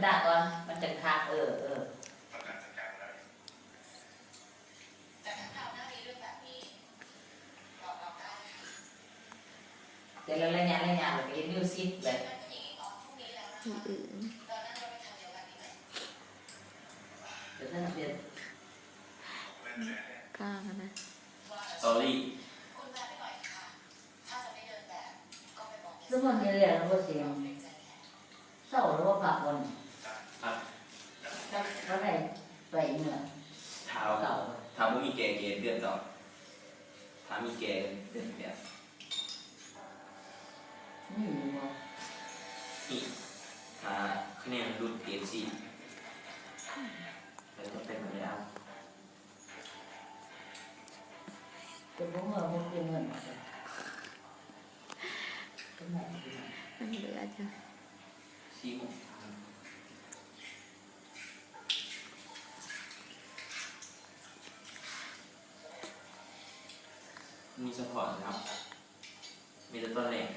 ຕາກ່ອນ ມັນຈັ່ງຄັກ. ເອີ ເອີ ແຕ່ລະໄລຍະ ໄລຍະ ແລ້ວກໍເຮັດມິວສິກເລີຍ. ອືມ ເປັນຊັ້ນເປັນ ກ້ານະ ສະຕໍຣີ. ແລ້ວມັນເຮັດແລ້ວ ແລ້ວບໍ່ເສັງ ເຊົາແລ້ວບໍ່ພັກບໍ່ນີ້? ພັກ ຈັກເທົ່າໃດໄປເມືອ? ຖ້າ ເກົ້າ ຖ້າບໍ່ມີແກ່ເກນເດືອນເກົ້າ ຖ້າມີແກ່ເດືອນແປດ. ມີຢູ່ບໍ່? ນີ້ ຖ້າຄະແນນຫຼຸດເກນສີ່ ແລ້ວຈະໄປເມືອໄດ້ເອົາ. ແຕ່ບໍ່ເມືອບໍ່ຄືເງິນ ມັນເຫຼືອຢູ່ ສີ່ໂມງ. ມີສະເພາະເນາະ ມີແຕ່ຕອນແລງ.